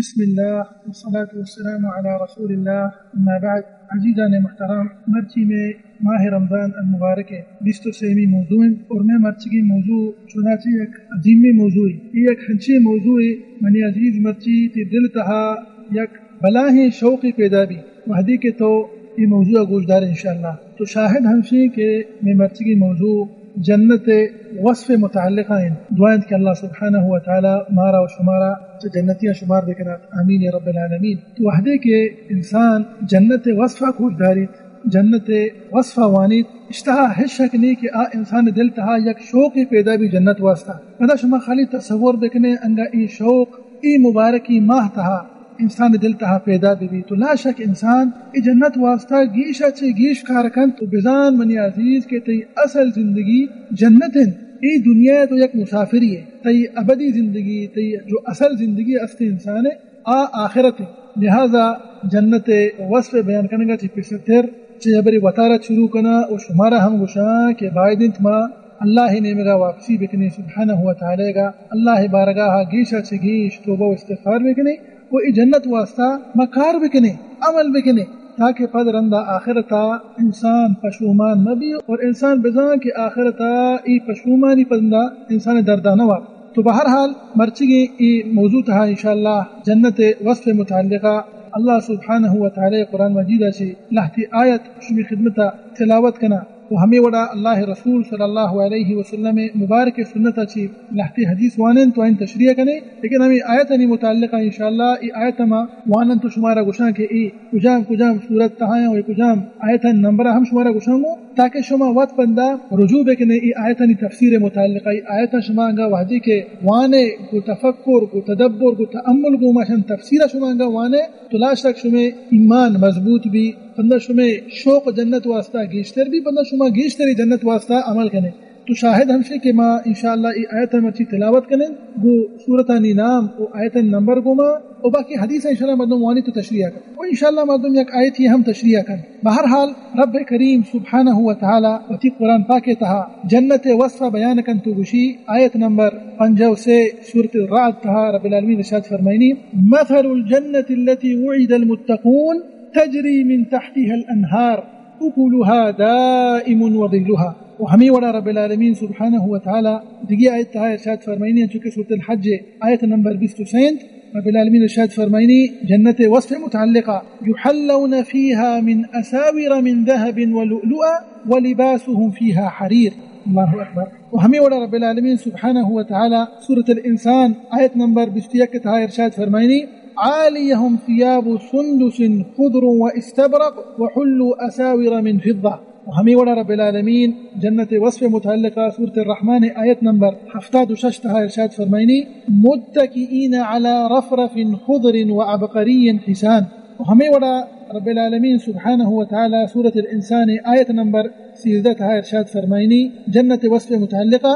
بسم اللہ والصلاة والسلام علی رسول اللہ، اما بعد۔ عزیزان محترم، مرچی میں ماہ رمضان المبارک ہے، بیست و سیمی موضوع ہیں، اور میں مرچی کی موضوع چنانچہ یک عظیمی موضوع ہے۔ یہ یک ہنچی موضوع ہے، منی عزیز، مرچی تی دل تہا یک بلاہیں شوقی پیدا بی، وہدی کہ تو اے موضوع ء گوش دار انشاءاللہ۔ تو شاہد ہمشی کہ میں مرچگی موضوع جنت ء وصف متعلقہ انت۔ دعا انت کہ اللہ سبحانہ و تعالی مارا و شمارا چہ جنتیاں شمار بکنات، آمین یا رب العالمین۔ تو وہدے کہ انسان جنت ء وصف ء گوش داریت، جنت ء وصف ء وانیت، اشتہا ہچ شک نہیں کہ آ انسان دل تہا یک شوق پیدا بی جنت واسطہ۔ پدا شما خالی تصور بکنے انگا اے شوق اے مبارکی ماہ تہا انسان دل تہا پیدا بہ بیت، تو لا شک انسان اے جنت واسطہ گیش ء چہ گیش کار کنت۔ تو بزان منی عزیز کہ تئی اصل زندگی جنت انت۔ اے دنیا تو یک مسافری ہے، تئی ابدی زندگی، تئی جو اصل زندگی است انسان ہے، آ آخرت ہے۔ لہذا جنت وصف بیان کنگا چہ پیشتر چہ ہبری وتارا شروع کنا و شمارا ہم گوشاں کہ باید انت ما اللہ نیمگا واپسی بکنیں، سبحانہ و تعالی گا اللہ بارگاہ گیشا چہ گیش توبہ و استغفار بکنیں و ای جنت واسطہ ما کار بکنیں، عمل بکنیں، تاکہ پد رندا آخرتا انسان پشومان مہ بی اور انسان بزان کہ آخرتا ای پشومانی پندا انسان دردا نہ وارت۔ تو بہرحال مرچگیں ای موضوع تہا انشاءاللہ جنت وصف متعلقہ اللہ سبحانہ و تعالی قرآن مجید چہ لہتی آیت شمی خدمتا تلاوت کنا۔ و ہمے وڑا اللہ رسول صلی اللہ علیہ وسلم مبارک سنت چی لہتے حدیث وانن تو این تشریح کنے، لیکن ہمیں آیتانی متعلقہ انشاءاللہ ای آیت ما وانن تو شمارا گوشاں کہ ای کجام کجام سورت تہا ہیں و ای کجام آیتانی نمبر ہم شمارا گوشاں گو، تاکہ شما وت پندا رجوع بکنے ای آیتانی تفسیر متعلقہ۔ ای آیتاں شما انگا وحدی کہ وانے گو تفکر گو تدبر گو تأمل گو ماشن تفسیر شما انگا وانے تو لا شک شمے ایمان مضبوط بی، بندہ شمے شوق جنت واسطہ گیشتر بی، بندہ شما گیشتری جنت واسطہ عمل کنے۔ تو شاہد ہمشی کہ ما انشاءاللہ ای آیت مرچی تلاوت کنن، گو سورتانی نام و آیتانی نمبر گو ما و باقی حدیث انشاءاللہ مردم وانی تو تشریح کن و انشاءاللہ مردم یک آیتی ہم تشریح کن۔ بہرحال رب کریم سبحانہ و تعالی وتی قرآن پاک تہا جنت وصف بیان کن تو گوشی، آیت نمبر پنجاہ و سے سورت الرعد تہا رب العالمین ارشاد فرمائنی، مثل الجنة التي وعد المتقون تجري من تحتها الأنهار أكلها دائم وظلها۔ و ہمیں وڑا رب العالمین سبحانہ و تعالی دگی آیت تہا ارشاد فرمائنی، چونکہ سورت الحج آیت نمبر بیست و سینت، رب العالمین ارشاد فرمائنی جنت وصف متعلقہ، يحلون فيها من أساور من ذهب ولؤلؤا ولباسهم فيها حرير۔ اللہ اکبر۔ و ہمیں وڑا رب العالمین سبحانہ و تعالی سورت الانسان آیت نمبر بیست و یک تہا ارشاد فرمائنی، عاليهم ثياب سندس خضر واستبرق وحلوا أساور من فضة۔ و ہمیں وڑا رب العالمین جنت وصف متعلقہ سورت الرحمن آیت نمبر ہفتاد و شش تہا ارشاد فرمائنی، متكئين على رفرف خضر وعبقري حسان۔ و ہمیں وڑا رب العالمین سبحانہ و تعالی سورت الانسان آیت نمبر سیزدہ تہا ارشاد فرمائنی جنت وصف متعلقہ،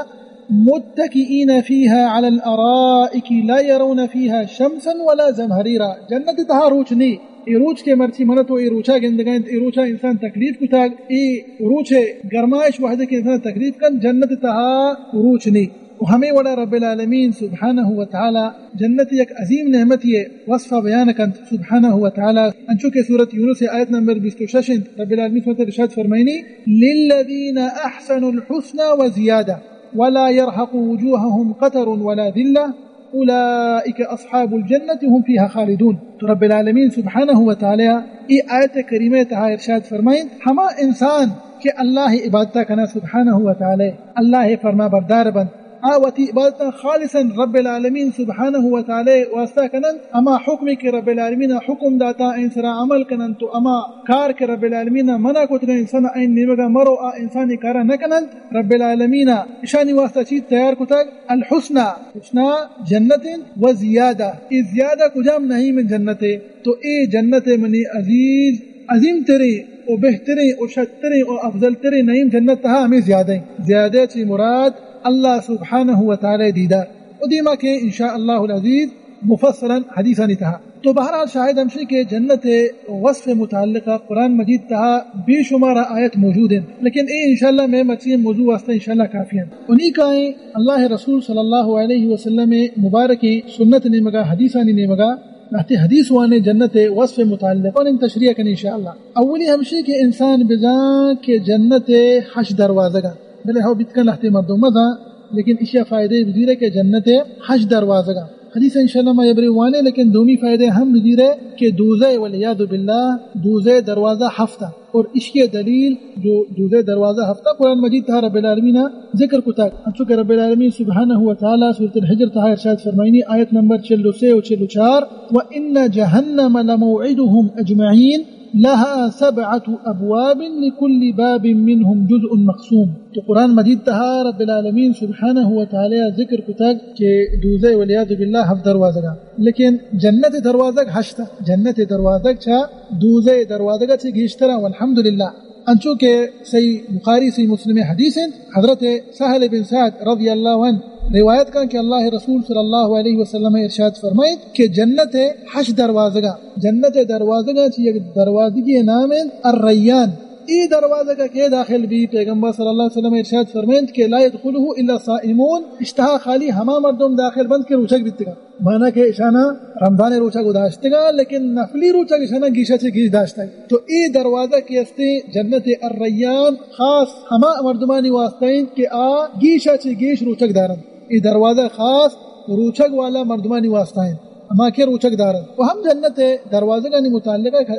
متكئين فيها على الأرائك لا يرون فيها شمسا ولا زمهريرا۔ جنت تہا روچ نی، اے روچ کہ مرچی من تو اے روچا گندگا انت، اے روچا انسان تکلیف کتگ، اے روچ گرمائش وہدے کہ انسان تکلیف کن، جنت تہا روچ نی۔ و ہمیں وڑا رب العالمین سبحانہ و تعالی جنت یک عظیم نعمتی ہے وصف بیان کنت سبحانہ و تعالی، انچو کہ سورت یونس آیت نمبر بیست و شش انت، رب العالمین سورت ارشاد فرمائنی، للذين أحسنوا الحسنى وزيادة ولا يرهق وجوههم قتر ولا ذلة أولئك أصحاب الجنة هم فيها خالدون۔ تو رب العالمین سبحانہ و تعالی ای آیت کریمہ تہا ارشاد فرمائنت، ہما انسان کہ اللہ عبادت کنا سبحانہ و تعالی، اللہ فرما بردار بند، آ وتی عبادتاں خالصاً رب العالمین سبحانہ و تعالی واسطہ کننت، ہما حکمے کہ رب العالمین حکم داتا، ان سرا عمل کننت و ہما کار کہ رب العالمین منع کتگ انسان این نیمگا مرو، آ انسانی کارا نہ کننت۔ رب العالمین اشانی واسطہ چیز تیار کتگ، الحسنی، حسنی جنت انت و زیادہ، اے زیادہ کجام نعیم جنت ہے؟ تو اے جنت منی عزیز عظیم تریں و بہتریں و شتریں و افضل تریں نعیم جنت تہا ہمیں زیادہ ہیں۔ زیادہ چی مراد اللہ سبحانہ و تعالی دیدار۔ و دیما کہ انشاءاللہ العزیز مفصلاً حدیثانی تہا۔ تو بہرحال شاہد ہمشی کہ جنت وصف متعلقہ قرآن مجید تہا بے شمار آیت موجود ہیں، لیکن اے انشاءاللہ میں مرچی موضوع واسطہ انشاءاللہ کافی ہیں۔ انہی کائیں اللہ رسول صلی اللہ علیہ وسلم مبارکیں سنت نیمگا، حدیثانی نیمگا لہتے حدیث وانے جنت وصف متعلق، ان تشریح کن انشاءاللہ۔ اولی ہمشی کہ انسان بزان کہ جنت ہشت دروازگاں، بلے ہو بیت کن لہتے مردم مزان، لیکن اشیا فائدہ بدیرے کہ جنت ہشت دروازگاں۔ حدیث انشاءاللہ ما یبری وانے، لیکن دومی فائدہ ہم بدیرے کہ دوزہ والعیاذ باللہ دوزہ دروازہ ہفتہ۔ اور اشی دلیل جو دوزہ دروازہ ہفتہ قرآن مجید تہا رب العالمین ذکر کتگ، انچو کہ رب العالمین سبحانہ و تعالی سورۃ الحجر تہا ارشاد فرمائنی، آیت نمبر چل و سے و چل و چار، وَإِنَّ جَهَنَّمَ لَمَوْعِدُهُمْ أَجْمَعِينَ، لَهَا سَبْعَةُ أَبْوَابٍ لِكُلِّ بَابٍ مِنْهُمْ جُزْءٌ مَقْسُومٌ۔ تو قرآن مجید تہا رب العالمین سبحانہ و تعالی ذکر کتگ کہ دوزہ والعیاذ باللہ ہفت دروازگاں، لیکن جنت دروازگ ہشت، جنت دروازگ چہ دوزہ دروازگ چہ گیشتر، والحمدللہ۔ انچو کہ صحیح بخاری، صحیح مسلم حدیث انت، حضرت سہل بن سعد رضی اللہ عنہ روایت کن کہ اللہ رسول صلی اللہ علیہ وسلم ارشاد فرمائیت کہ جنت ہشت دروازگاں، جنت دروازگاں چہ یک دروازگی نام انت الریان۔ ای دروازگا کہ داخل بی، پیغمبر صلی اللہ علیہ وسلم ارشاد فرمائیت کہ لا يدخله الا الصائمون، اشتہا خالی ہما مردم داخل بنت کہ روچگ بیتگاں۔ مانا کہ اشانا رمضان روچگ داشتگا، لیکن نفلی روچگ اشانا گیشا چہ گیش داشتگ۔ تو اے دروازہ کہ استیں جنت الریان خاص ہما مردمانی واسطہ انت کہ آ گیشا چہ گیش روچگ دارنت۔ اے دروازہ خاص روچگ والا مردمانی واسطہ انت، ہما کہ روچگ دارنت۔ و ہم جنت دروازگانی متعلقہ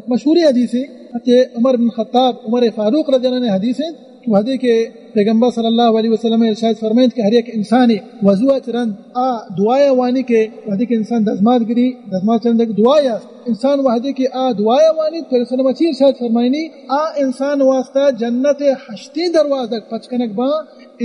مشہوری حدیث ہے، حضرت عمر بن خطاب، عمر فاروق رضی اللہ عنہ حدیث انت، وہدے کہ پیغمبر صلی اللہ علیہ وسلم ارشاد فرمائیت کہ ہر یک انسانے وضو اچ رند آ دعایا وانی کہ وہدے کہ انسان دزمات گری، دزمات چند دعایا انسان وہدے کہ آ دعایا وانی، پیغمبر صلی اللہ علیہ وسلم چی ارشاد فرمائنی، آ انسان واسطہ جنت ہشتیں دروازگ پچ کنگ باں۔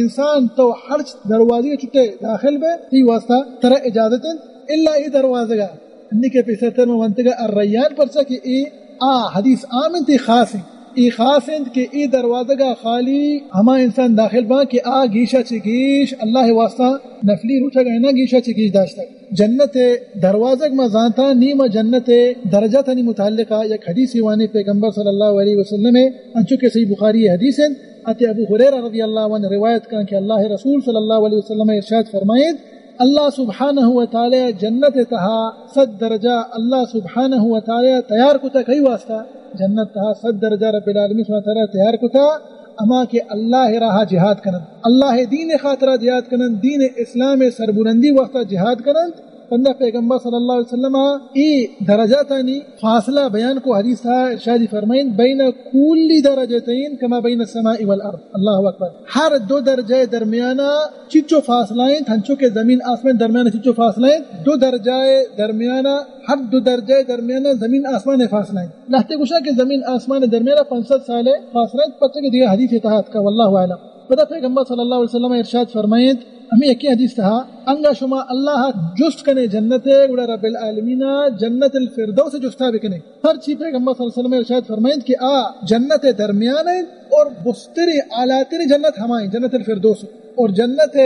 انسان تو ہرچ دروازگے چٹے داخل بے، تی واسطہ ترا اجازت انت، الا ای دروازگا۔ انی کہ پیسرتر من ونتگا الریان، پرچا کہ ای آ حدیث عام انت، ای خاص انت۔ ای خاص انت کہ ای دروازگا خالی ہما انسان داخل باں کہ آ گیشا چہ گیش اللہ واسطہ نفلی روچگ اینا گیشا چہ گیش داشتگ۔ جنت دروازگ ما زانتا، نی ما جنت درجاتانی متعلقہ یک حدیثی وانی پیغمبر صلی اللہ علیہ وسلم، انچو کہ صحیح بخاری حدیث انت، حضرت ابو ہریرہ رضی اللہ عنہ روایت کن کہ اللہ رسول صلی اللہ علیہ وسلم ارشاد فرمائیت، اللہ سبحانہ و تعالی جنت تہا صد درجہ اللہ سبحانہ و تعالی تیار کتا۔ کئی واسطہ؟ جنت تہا صد درجہ رب العالمین سبحانہ و تعالی تیار کتا، اما کہ اللہ راہ جہاد کنن، اللہ دین خاطرہ جہاد کنن، دین اسلام سربلندی واسطہ جہاد کنن۔ پندا پیغمبر صلی اللہ علیہ وسلم ای درجاتانی فاصلہ بیان کو، حدیث تہا ارشادی فرمائن، بین کل درجتین کما بین السماء والارض۔ اللہ اکبر۔ ہر دو درجہ درمیانا چچو فاصلہ انت، ہنچو کہ زمین آسمان درمیان چچو فاصلہ انت، دو درجہ درمیانا، ہر دو درجہ درمیانا زمین آسمان فاصلہ انت۔ لہتے گوشاں کہ زمین آسمان درمیانا پنچ سد سال فاصلہ انت، پرچہ کہ دیگہ حدیث تہا اتکا، واللہ اعلم۔ پدا پیغمبر صلی اللہ علیہ وسلم ارشاد فرمائیت، ہمیں یکی حدیث تہا، انگا شما اللہ جست کنے جنت، گڑا رب العالمین جنت الفردوس جستا بکنے۔ ہرچی پیغمبر صلی اللہ علیہ وسلم ارشاد فرمائیت کہ آ جنت درمیان انت اور بستر اعلیٰ ترین جنت ہمائیں جنت الفردوس، اور جنت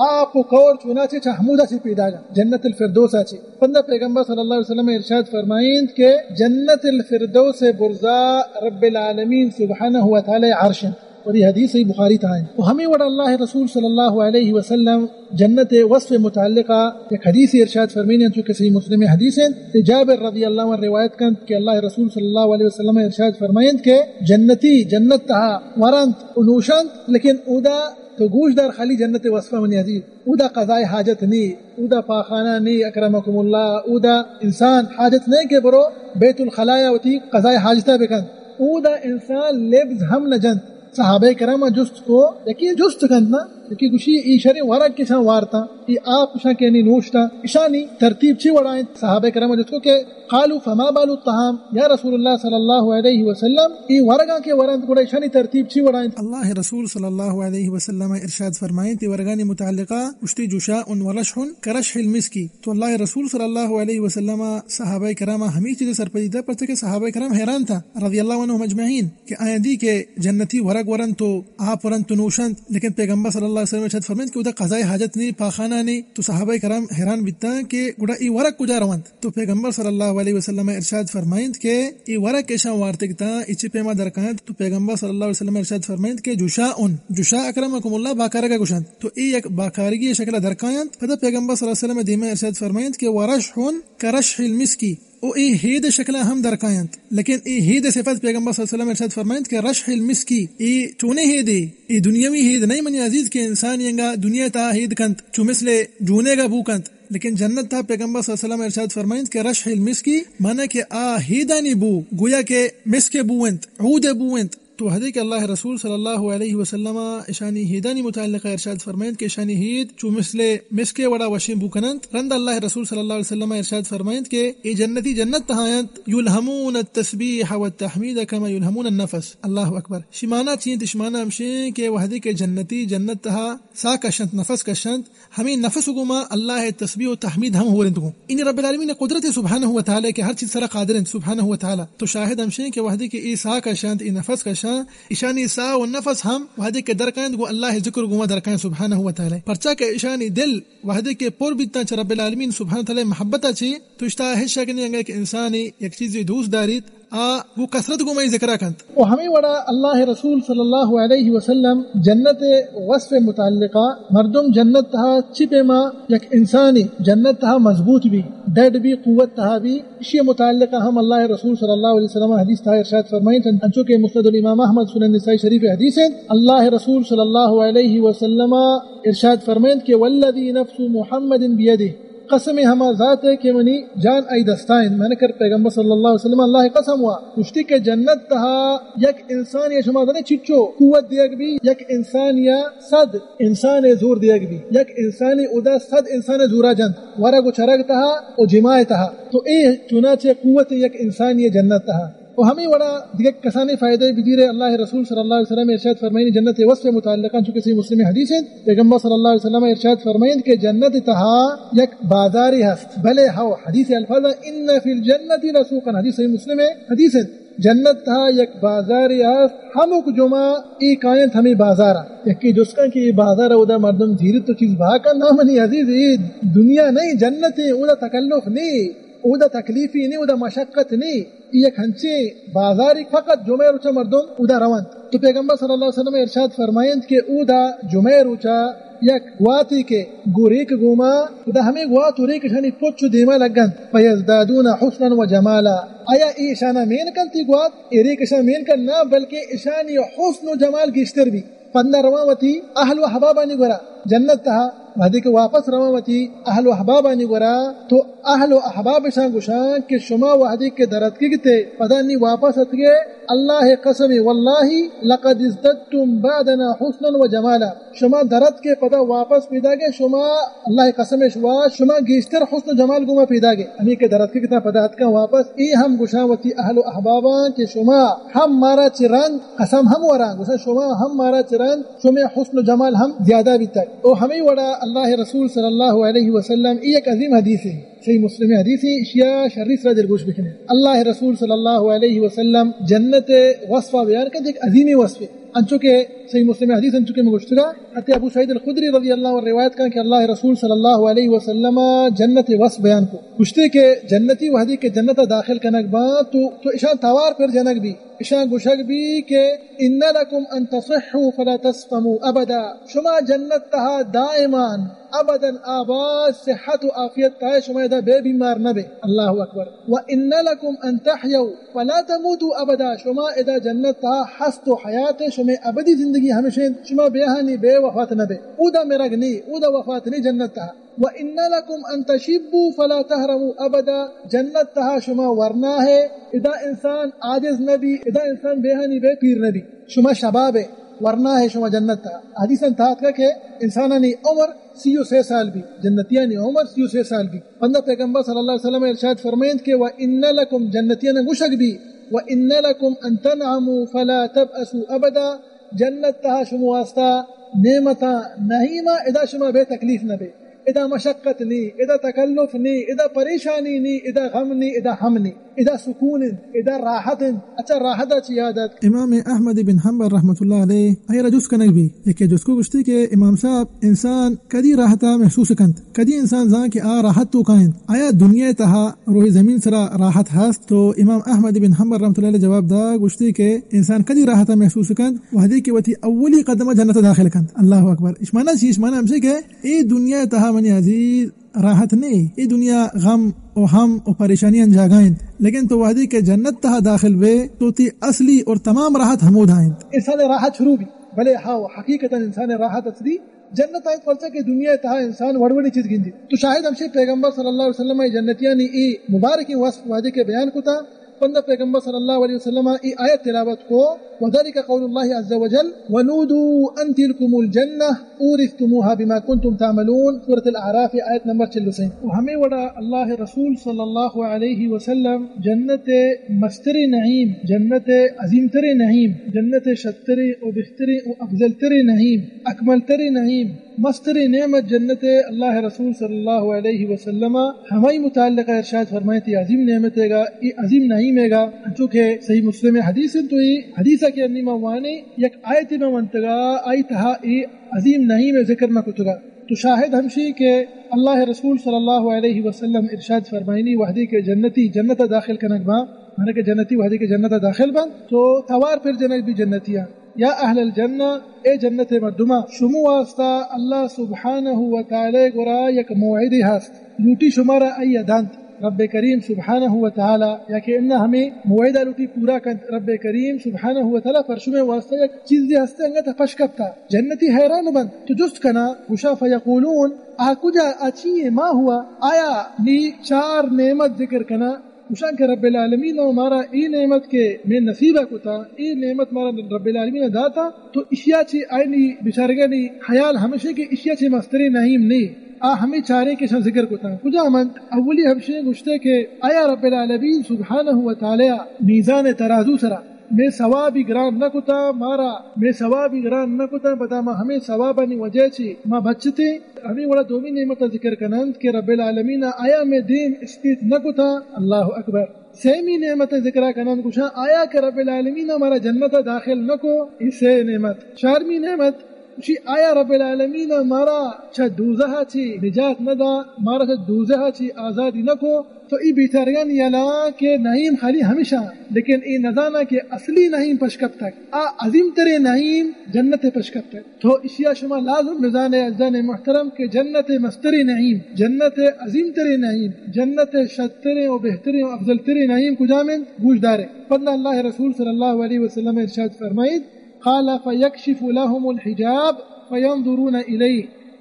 آپ و کور چوناچے چہ ہمودا چہ پیداگا، جنت الفردوس آچے۔ پندا پیغمبر صلی اللہ علیہ وسلم ارشاد فرمائیت کہ جنت الفردوس برزا رب العالمین سبحانہ و تعالی عرش انت۔ اور یہ حدیث صحیح بخاری تہا انت۔ و ہمیں وڑا اللہ رسول صلی اللہ علیہ وسلم جنت وصف متعلقہ یک حدیث ارشاد فرمائینی، چونکہ صحیح مسلم حدیث انت، جابر رضی اللہ عنہ روایت کنت کہ اللہ رسول صلی اللہ علیہ وسلم ارشاد فرمائینت کہ جنتی جنت تہا ورنت و نوشنت، لیکن اودا تو گوش دار خالی جنت وصفہ منی عزیز، اودا قضائے حاجت نی، اودا پاخانہ نی، اکرمکم اللہ، اودا انسان حاجت نہ کہ برو بیت الخلایا وتی قضائے حاجتا بکنت، اودا انسان لبز ہم نہ جنت۔ صحابہ کرام جست کو، یکی جست کنت نا، یکی گوشی، ای شریں ورگ کشاں وارتاں، ای آپ کشاں کہ نی نوشتاں، اشانی ترتیب چی وڑا انت؟ صحابہ کرام جست کو کہ قالوا فما بال الطعام، یا رسول اللہ صلی اللہ علیہ وسلم، ای ورگاں کہ ورنت گڑا اشانی ترتیب چی وڑا انت؟ اللہ رسول صلی اللہ علیہ وسلم ارشاد فرمائیت ای ورگانی متعلقہ، گوشتی، جشاء ورشح کرشح المسک۔ تو اللہ رسول صلی اللہ علیہ وسلم صحابہ کرام ہمیں چیز سرپدی دا، پرچہ کہ صحابہ کرام حیران تھا رضی اللہ عنہم اجمعین کہ آیاں دی کہ جنتی ورگ ورنت و آپ ورنت و نوشنت، لیکن پیغمبر صلی اللہ وسلم ارشاد فرمائنت کہ اودا قضائے حاجت نی، پاخانہ نی۔ تو صحابہ کرام حیران بیتاں کہ گڑا اے ورق کجا رونت؟ تو پیغمبر صلی اللہ علیہ وسلم ارشاد فرمائنت کہ اے ورق ایشاں وارتگ تاں، اے چی پیما درکاینت؟ تو پیغمبر صلی اللہ علیہ وسلم ارشاد فرمائنت کہ جشاء، جشاء اکرمکم اللہ باکارگا گوشنت۔ تو اے یک باکارگی شکل درکاینت۔ پدا پیغمبر صلی اللہ علیہ وسلم دیما ارشاد فرمائنت کہ ورشح کرشح المسکی، او اے ہید شکل ہم درکاینت، لیکن اے ہید صفت پیغمبر صلی اللہ علیہ وسلم ارشاد فرمائنت کہ رشح المسکی، اے چونے ہیدے، اے دنیاوی ہید نہیں منی عزیز کہ انسان ینگا دنیا تا ہید کنت، چو مثل جونے گا بو کنت، لیکن جنت تا پیغمبر صلی اللہ علیہ وسلم ارشاد فرمائنت کہ رشح المسکی، معنی کہ آ ہیدانی بو، گویا کہ مسک بو انت، عود بو انت۔ تو وہدے کہ اللہ رسول صلی اللہ علیہ وسلم اشانی ہیدانی متعلقہ ارشاد فرمائنت کہ اشانی ہید چو مثل مسکے وڑا وشیں بو کننت، رند اللہ رسول صلی اللہ علیہ وسلم ارشاد فرمائنت کہ اے جنتی جنت تہا انت، یلہمون التسبیح والتحمید کما یلہمون النفس۔ اللہ اکبر۔ شمانا چینت؟ شمانا ہمشیں کہ وہدے کہ جنتی جنت تہا سا کشنت، نفس کشنت، ہمے نفس گوما اللہ تسبیح و تحمید ہم ہورنت گوں۔ انی رب العالمین قدرت سبحانہ و تعالی کہ ہر چیز سرا قادر انت سبحانہ و تعالی۔ تو شاہد ہمشیں کہ وہدے کہ اے سا کشنت، اے نفس کشنت، اشانی سا و نفس ہم وہدے کہ درکاینت گوں اللہ ذکر گوما درکاینت سبحانہ و تعالی۔ پرچا کہ اشانی دل وہدے کہ پر بیتاں چہ رب العالمین سبحانہ و تعالی محبتا چی، تو اشتا ہچ شک نہیں انگا کہ انسانی یک چیزی دوست داریت، آ گوں کثرت گوں مئی ذکرا کنت۔ و ہمے وڑا اللہ رسول صلی اللہ علیہ وسلم جنت وصف متعلقہ، مردم جنت تہا چی پیما یک انسانی جنت تہا مضبوط بی، ڈڈ بی، قوت تہا بی، اشی متعلقہ ہم اللہ رسول صلی اللہ علیہ وسلم حدیث تہا ارشاد فرمائنت، انچو کہ مسند الامام احمد، سنن نسائی شریف حدیث انت، اللہ رسول صلی اللہ علیہ وسلم ارشاد فرمائنت کہ والذی نفس محمد بیدہ، قسم ہما ذات ہے کہ منی جان آئی دستا انت۔ من کر پیغمبر صلی اللہ علیہ وسلم اللہ قسم وا، گوشتی کہ جنت تہا یک انسانی شما زانے چچو قوت دیگ بی، یک انسانی صد انسان زور دیگ بی، یک انسانی ادا صد انسان زورا جنت، ورگ و چرگ تہا و جماع تہا۔ تو اے چنانچہ قوت یک انسانی جنت تہا۔ و ہمے وڑا دگہ کسانیں فائدہ بدیرے۔ اللہ رسول صلی اللہ علیہ وسلم ارشاد فرمائنی جنت وصف متعلقاً، چونکہ صحیح مسلم حدیث انت، پیغمبر صلی اللہ علیہ وسلم ارشاد فرمائنت کہ جنت تہا یک بازارے ہست، بلے ہو حدیث الفاظ ان فی الجنت لسوقا، حدیث صحیح مسلم ہے، حدیث انت، جنت تہا یک بازارے ہست، ہمک جمعہ اے کاینت ہمے بازارا۔ یکی جست کن کہ اے بازار اودا مردم زیرت تو چیز بہا کن؟ نا منی عزیز، اے دنیا نہیں، جنت ہے، اودا تکلف نہیں، اودا تکلیفی نہیں، اودا مشقت نہیں۔ اے یک ہنچیں بازارے فقط جمعہ روچا مردم اودا رونت۔ تو پیغمبر صلی اللہ علیہ وسلم ارشاد فرمائنت کہ اودا جمعہ روچا یک گواتے کہ گو ریک گوما، اودا ہمے گوات و ریک اشانی پچ و دیما لگنت، فیزدادون حسنا و جمالا۔ آیا اے اشانا مین کنت اے گوات؟ اے ریک اشان مین کنت؟ نا، بلکہ اشانی حسن و جمال گیشتر بی۔ پدا رواں وتی اہل و احبابانی گورا جنت تہا، وہدے کہ واپس رواں وتی اہل و احبابانی گورا، تو اہل و احباب اشان گوشاں کہ شما وہدے کہ دراتکگ تے، پدا نی واپس اتکگے، اللہ قسم، واللہ لقد ازددتم بعدنا حسنا و جمالا۔ شما دراتکے پدا واپس پیداگے، شما اللہ قسم شوا، شما گیشتر حسن و جمال گوما پیداگے۔ ہمے کہ دراتکگ تا پدا اتکاں واپس، اے ہم گوشاں وتی اہل و احباباں کہ شما ہم مارا چہ رند قسم ہم وراں، گوشاں شما ہم مارا چہ رند، شمے حسن و جمال ہم زیادہ بیتگ۔ او ہمے وڑا اللہ رسول صلی اللہ علیہ وسلم، اے یک عظیم حدیثے، صحیح مسلم حدیثے، اشیا شری سرا دلگوش بکنے۔ اللہ رسول صلی اللہ علیہ وسلم جنت وصفا بیان کرد، یک عظیمی وصفے۔ انچو کہ صحیح مسلم حدیث، انچو کہ میں گوشتگا، حتی ابو سعید الخدری رضی اللہ عنہ روایت کن کہ اللہ رسول صلی اللہ علیہ وسلم جنت وصف بیان کو۔ گوشتے کہ جنتی وہدے کہ جنت داخل کنگ باں تو، تو اشان توار پر جنگ بی۔ اشان گوشگ بی کہ ان لکم ان تصحوا فلا تسقموا ابدا، شما جنت تہا دائمان ابدا آباد صحت و عافیت تہا شما ادا بے بیمار نہ بے۔ اللہ اکبر۔ و ان لکم ان تحیوا فلا تموتوا ابدا، شما ادا جنت تہا ہست و حیات، شما ابدی زندگی ہمیشہ، شما بیہانی بے وفات نہ بے۔ اودا مرگ نی، اودا وفات نی جنت تہا۔ و ان لکم ان تشبوا فلا تهرموا ابدا، جنت تہا شما ورنا ہے، ادا انسان عاجز نہ بی، ادا انسان بیہانی بے پیر نہ بی، شما شباب ہے، ورنا ہے شما جنت تہا۔ حدیثاں تہا اتکا کہ انسانانی عمر سی و سے سال بی، جنتیانی عمر سی و سے سال بی۔ پدا پیغمبر صلی اللہ علیہ وسلم ارشاد فرمائنت کہ و ان لکم، جنتیان گوشگ بی، و ان لکم ان تنعموا فلا تبأسوا ابدا، جنت تہا شما واسطہ نعمتاں، نعیماں، ادا شما بے تکلیف نہ بے۔ ادا مشقت نی، ادا تکلف نی، ادا پریشانی نی، ادا غم نی، ادا ہم نی، ادا سکون انت، ادا راحت انت۔ اچھا، راحت ءَ چی یاد ات؟ امام احمد بن حنبل رحمت اللہ علیہ آئی را جست کنگ بی، یکے جست کو گوشتی کہ امام صاحب، انسان کدی راحت ءَ محسوس کنت؟ کدی انسان زان کہ آ راحت توکا انت؟ آیا دنیا ءِ تہا روئے زمین سرا راحت ہست؟ تو امام احمد بن حنبل رحمت اللہ علیہ جواب دا، گوشتی کہ انسان کدی راحت ءَ محسوس کنت؟ وہدے کہ وتی اولی قدم ءَ جنت ءَ داخل کنت۔ اللہ اکبر۔ اش معنی چی؟ اش معنی ہمشی کہ اے دنیا ءِ تہا منی عزیز راحت نے، اے دنیا غم و ہم و پریشانیاں جاگہ انت، لیکن تو وہدے کہ جنت ءِ تہا داخل بے تو تی اصلی اور تمام راحت ہمودا انت۔ اے سال راحت شروع بی، بلے ہاو، حقیقتاً انسان ءِ راحت اصلی جنت ءَ انت، پرچا کہ دنیا ءِ تہا انسان وڑ وڑیں چیز گندی۔ تو شاہد ہمشی پیغمبر صلی اللہ علیہ وسلم ءَ جنتیانی اے مبارکیں وصف وہدے کہ بیان کتا، پندا پیغمبر صلی اللہ علیہ وسلم ءَ اے آیت تلاوت کو، وذلك قول الله عز وجل، ونودوا أن تلكم الجنة أورثتموها بما كنتم تعملون، سورة الأعراف، آیت نمبر چل و سے۔ و ہمے وڑا اللہ ءِ رسول صلی اللہ علیہ وسلم جنت ءِ مستریں نعیم، جنت ءِ عظیم تریں نعیم، جنت ءِ شتریں و بہتریں و افضل تریں نعیم، اکمل تریں نعیم، مستریں نعمت جنت ءِ، اللہ ءِ رسول صلی اللہ علیہ وسلم ءَ ہمائی متعلق ارشاد فرمائیتی، عظیم نعمت ءِ گا، اے عظیم نعیم ءِ گا، انچو کہ صحیح مسلم ءِ حدیث انت، تو اے حدیث ءَ کہ انی ما وانیں، یک آیتے ما ونتگا، آئی تہا اے عظیم نعیم ءِ ذکر نہ کتگا۔ تو شاہد ہمشی کہ اللہ ءِ رسول صلی اللہ علیہ وسلم ارشاد فرمائینی، وہدے کہ جنتی جنت ءَ داخل کنگ با، معنی کہ جنتی وہدے کہ جنت ءَ داخل بنت، تو توار پر جنگ بی جنتیاں۔ یا اہل الجنہ، اے جنت ءِ مردماں، شمو واسطہ اللہ سبحانہ و تعالی گورا یک موعدے ہست، لوٹی شمارا آئی ءَ دنت۔ رب کریم سبحانہ و تعالی یا کہ انہ ہمے موعدہ لوٹی پورا کنت۔ رب کریم سبحانہ و تعالی پر شمے واسطہ یک چیزے ہست، انگت پش کپتا۔ جنتی حیران بنت، تو جست کنا، گوشا، فیقولون، آ کجا، آ چی ہے، ما ہوا، آیا نی چار نعمت ذکر کنا، گوشاں کہ رب العالمین ءَ مارا اے نعمت کہ مئے نصیب ءَ کتا، اے نعمت مارا رب العالمین ءَ داتا، تو اشیا چہ آیانی بیچارگانی حیال ہمشے کہ اشیا چہ مستریں نعیم نے۔ آ ہمے چاریں کہ شان ذکر کتا۔ کجام انت؟ اولی ہمشے گوشتے کہ آیا رب العالمین سبحانہ و تعالی میزان ترازو سرا مئے ثوابی گران نہ کتا، مارا مئے ثوابی گران نہ کتا، پدا ما ہمے ثوابانی وجہ چہ ما بچتے۔ ہمے وڑا دومی نعمت ذکر کنند کہ رب العالمین آیا مئے دیم اسپیت نہ کتا۔ اللہ اکبر۔ سیمی نعمت ذکر کنند، گوشاں، آیا کہ رب العالمین مارا جنت داخل نہ کو؟ اے سے نعمت۔ چارمی نعمت گوشی، آیا رب العالمین مارا چہ دوزہ چی نجات نہ دا، مارا چہ دوزہ چی آزادی نہ کو؟ تو ای بیچارگان یلا کہ نعیم خالی ہمیشہ، لیکن ای نزانا کہ اصلی نعیم پش کپتگ، آ عظیم ترین نعیم جنت پش کپتگ۔ تو اشیا شما لازم بزانے عزیزان محترم کہ جنت مسترین نعیم، جنت عظیم ترین نعیم، جنت شترین و بہترین و افضل ترین نعیم کجام انت؟ گوش دارے۔ پدا اللہ رسول صلی اللہ علیہ وسلم ارشاد فرمائیت، قال، فيكشف لهم الحجاب فينظرون إليه،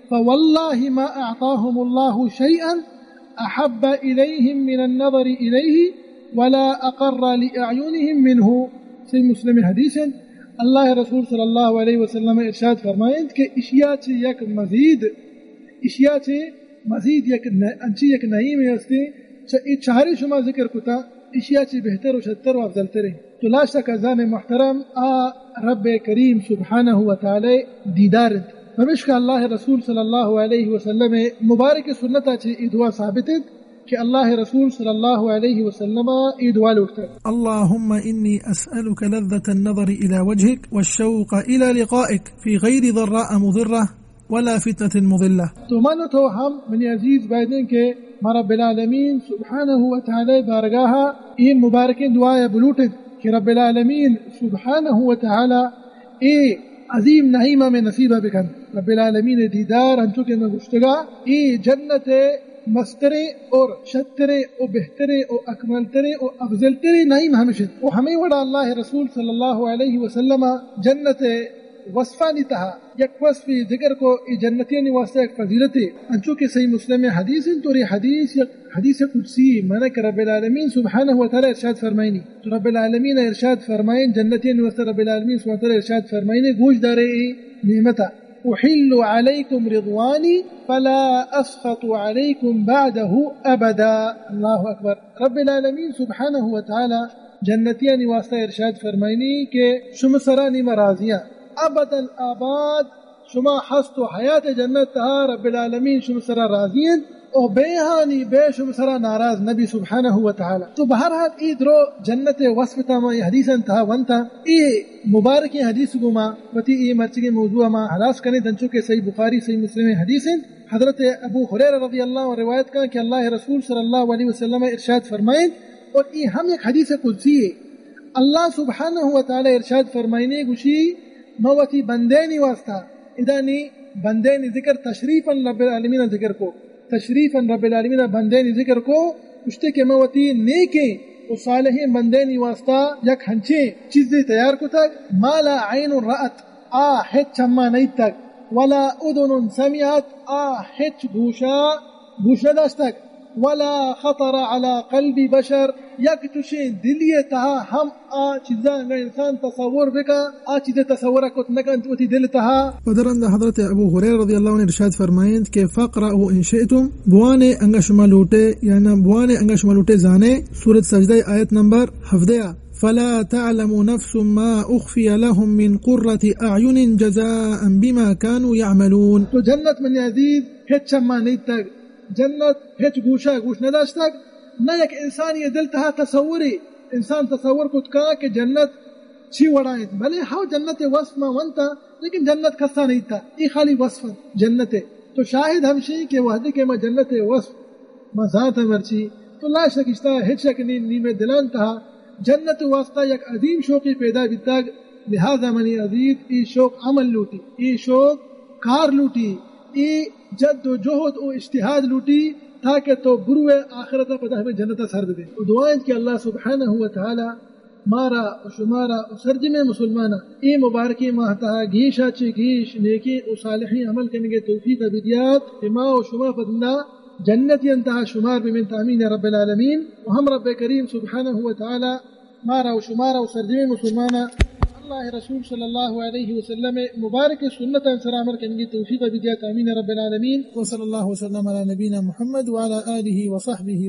فوالله ما أعطاهم الله شيئا أحب إليهم من النظر إليه ولا أقر لأعينهم منه۔ صحیح مسلم حدیث انت۔ اللہ رسول صلی اللہ علیہ وسلم ارشاد فرمائیت کہ اشیا چہ یک مزید، اشیا چہ مزید یک ن-، انچی یک نعیمے ہستے، چہ اے چارے شما ذکر کتا، اشیا چہ بہتر و شتر و افضل ترے۔ تو لاشتک عزیزان محترم، آ رب کریم سبحانہ و تعالی دیدار انت۔ پمشکا اللہ رسول صلی اللہ علیہ وسلم مبارک سنتا چہ اے دعا ثابت انت کہ اللہ رسول صلی اللہ علیہ وسلم اے دعا لوٹتگ۔ اللهم إني أسألك لذة النظر إلى وجهك والشوق إلى لقائك في غير ضراء مضرة ولا فتنة مضلة۔ تو من و تو ہم منی عزیز بایدیں کہ ما رب العالمین سبحانہ و تعالی بارگاہ اے مبارکیں دعا بلوٹیں کہ رب العالمین سبحانہ و تعالی اے عظیم نعیم ہمیں نصیب بکن۔ رب العالمین دیدار انچو کہ میں گشتگا، اے جنت مستریں اور شتریں و بہتریں و اکمل تریں و افضل تریں نعیم ہمشن۔ و ہمیں وڑا اللہ رسول صلی اللہ علیہ وسلم جنت وصفانی تہا یک وصفی ذکر کو، اے جنتیانی واسطہ یک فضیلتے، انچو کہ صحیح مسلم حدیث انت، اور اے حدیث یک حدیث قدسی، معنی کہ رب العالمین سبحانہ و تعالی ارشاد فرمائنی۔ تو رب العالمین ارشاد فرمائن، جنتیانی واسطہ رب العالمین سبحانہ و تعالی ارشاد فرمائنی، گوش دارے اے نعمتا، أحل عليكم رضواني فلا أسخط عليكم بعده أبدا۔ اللہ اکبر۔ رب العالمین سبحانہ و تعالی جنتیانی واسطہ ارشاد فرمائنی کہ شما سرانی ما راضیاں، ابد الآباد شما ہست و حیات جنت تہا رب العالمین شما سرا راضی انت و بے ہانی بے شما سرا ناراض نبی سبحانہ و تعالی۔ تو بہرحال ای درو جنت وصف تا ما ای حدیث انت تہا ونتا۔ ای مبارکیں حدیث گو ما وتی ای مرچگیں موضوع ما ہلاس کنیں، تنچو کہ صحیح بخاری، صحیح مسلم حدیث انت۔ حضرت ابو ہریرہ رضی اللہ عنہ روایت کن کہ اللہ رسول صلی اللہ علیہ وسلم ارشاد فرمائیں، اور ای ہم یک حدیث قدسی ہے۔ اللہ سبحانہ و تعالی ارشاد فرمائنے گوشی، ما وتی بندینی واسطہ، ادا نی بندینی ذکر تشریفاً رب العالمین ذکر کو، تشریفاً رب العالمین بندینی ذکر کو، گوشتے کہ ما وتی نیکیں و صالحیں بندینی واسطہ یک ہنچیں چیزے تیار کتگ، ما لا عین رأت، آ ہچ چما نیتگ، ولا اذن سمعت، آ ہچ گوشا گوش نداشتگ، ولا خطر علی قلب بشر، یک چشیں دلی تہا ہم آ چیزاں انگا انسان تصور بکا، آ چیز تصور کت نکنت وتی دل تہا۔ پدرند حضرت ابو ہریرہ رضی اللہ عنہ ارشاد فرمائینت کہ فاقرؤوا ان شئتم، بوانے انگا شما لوٹے، یا نہ بوانے انگا شما لوٹے زانے، سورۃ سجدہ آیت نمبر ہفدہ۔ فلا تعلم نفس ما اخفی لهم من قرة اعین جزاء بما كانوا يعملون۔ تو جنت من عزیز ہچ چما نیتگ، جنت ہچ گوشا گوش نداشتگ، نہ یک انسانی دل تہا تصورے، انسان تصور کت کا کہ جنت چی وڑا انت۔ بلے ہو جنت وصف ما ونتا، لیکن جنت کسا نیتا، ای خالی وصف انت جنت۔ تو شاہد ہمشی کہ وہدے کہ ما جنت وصف ما زانت مرچی، تو لا شک اشتا ہچ شک نی، نی مئے دلان تہا جنت واسطہ یک عظیم شوقی پیدا بیتگ، لہذا منی عزیز ای شوق عمل لوٹی، ای شوق کار لوٹی، ای جد و جہد و اجتہاد لوٹی، تاکہ تو بروے آخرت پدا ہمیں جنت سر بدے۔ و دعا انت کہ اللہ سبحانہ و تعالی مارا و شمارا و سرجمیں مسلماناں اے مبارکیں ماہ تہا گیشا چہ گیش نیکیں و صالحیں عمل کنگے توفیق بدیات کہ ما و شما پدندا جنتیان تہا شمار بمنت، آمین رب العالمین۔ و ہم رب کریم سبحانہ و تعالی مارا و شمارا و سرجمیں مسلماناں اللہ رسول صلی اللہ علیہ وسلم مبارک سنتاں سرا عمل کنگے توفیق بدیات، آمین رب العالمین۔ و صلی اللہ وسلم علی نبینا محمد و علی آلہ و صحبہ